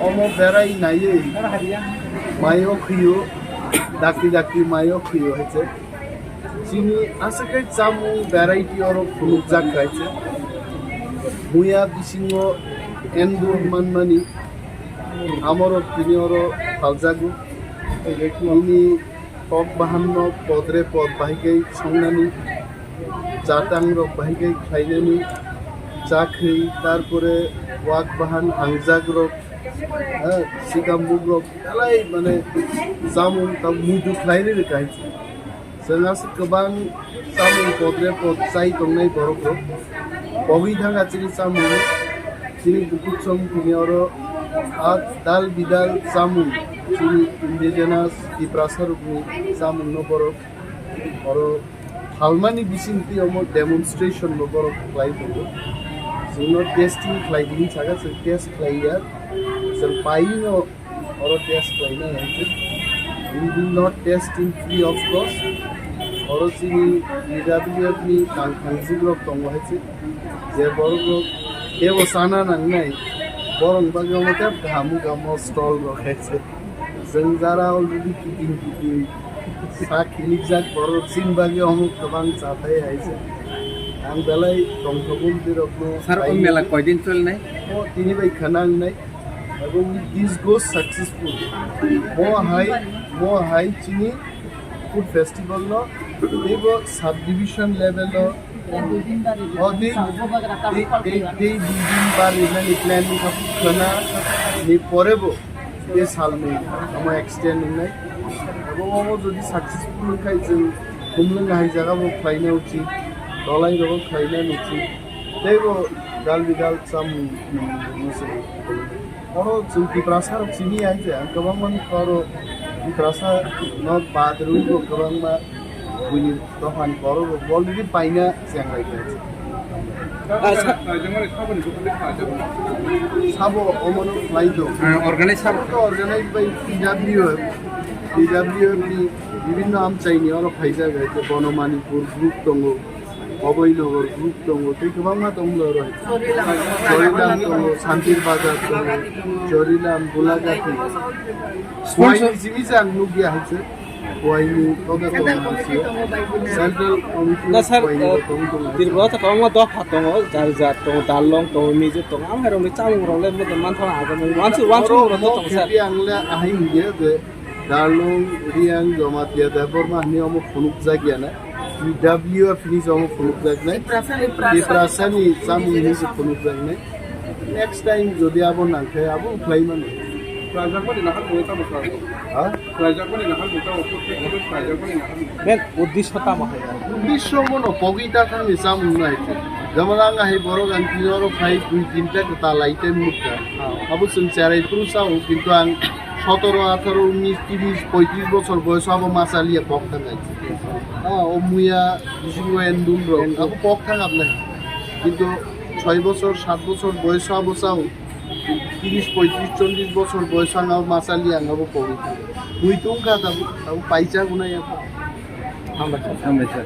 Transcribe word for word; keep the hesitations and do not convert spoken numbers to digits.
Omo berai naiwi maio khwio, dakti dakti maio khwio hai se. Chini aswk khe chamung variety oro phunukjak hai se. Muya bisingo endur manmani amorok tini oro phaljago. Bini tok bahanno podre pod bahai khe songnani, chatang rok bahai khe khlainani, chakhwi, tarpore wak bahan hangjak rok, ha, sikambuk rok, belai mane chamung tang muitu khlainani kaham se. Chwng aswk kwbang chamung podre pod chai tongnai borok rok. Pogwi thangkha chini chamung, chini bukhuk chong tini oro a dal bidal chamung, chini indigenous Tiprasa rokni chamung no borok oro phalmani bisingtwi omo demonstration bo borok khlai tongo. Chwngno testing khlai di hinwi saka, chwng test khlai ya, chwng paino oro test khlainai hai se. We will not test in free of cost. Oro chini B W F ni tang thangjwk rok tongo hai se. Je borok rok tebo chana nangnai, borok bagwi omo tei kaham wngkha omo stall rok hai se. Chwng jara already kiting kiting sak hilikjak borok chini bagwi omo kwbang chathai hai se. Ang belai tongthokgwi bwtwi rokno Sir, o mela koidin cholnai? O tini bai khana wngnai. Abo this goes successful. Mo hai, mo hai chini food festival no teibo subdivision level no o tei tei tei tei dui din bari nani plan ni khana ni pore bo tei sal ni amo extend wngnai. Abo omo jodi successful khai chwng khumlwng hai jaga bo khlaina uchit, dolai rogo khlaina uchit. Teibo dal bidal chamung, mm, mosok. Oro chwng Tiprasa rok simi ya je, ang kwbangma nukha oro Tiprasa no bad rwui bo kwbangma buini dophani borok rok already paina chenglai kha. Ah, sa- Sabo omono khlai do. Ah, organize sabo. Organize by P W F, P W F ni bibhinno amchaini oro phaijak, je Bono Manipur group tongo. Oboinogar group tongo, tei kwbangma tongo oro. Chorilam tongo, Santir Bazar tongo, Chorilam, Gulagati. Sponsor- Kuaini simi se ang nukya hai se. Kuaini toga tongo hai se. Central committee Na sir, kuaini eh, tongo tongo hai se. Tripura ta kwbangma dopha tongo, Jat tongo, Darlong tongo, Mizo tongo, ang hai rokni chamung rok le motom mantha agam. Wansu, wansu Oro rok mo tongo sir. Khepi ang le ahai hingye je Darlong, Riang, Jamatia, Debbarma hwnwi omo phunukjak ya na. P W F hwnwi se omo phunukjaknai. Tiprasa ni, Tiprasa ni chamung hwnwi se phunukjaknai. Next time jodi abo nangkhe abo khlai mano. Khlaijakmani nahal mungwi tamo khlai? Ha? Khlaijakmani nahal mungwi tamo, khlaijakmani nahal mungwi. Men uddisho tamo hai? Uddisho mono pogwi ta thangni chamung nai. Jemon ang hai borok ang tini oro phai dui tinta kwtal item nukha. Ha. Abo chwng cherai phuru sao, kintu ang sotoro, atharo, unis, tris, poitris bochor boyoso abo ma chaliya pok thang hai. Ah, o muya bisingo endun rok, abo pok thang abnai. Kintu soi bochor, sat bochor boyoso abo chao, tris, poitris, chollis bochor boyoso ang abo ma chaliya, ang abo pogwi thang. Mui tungkha tabuk, tabuk paisa gunai abo. Hambai sir. Hambai sir.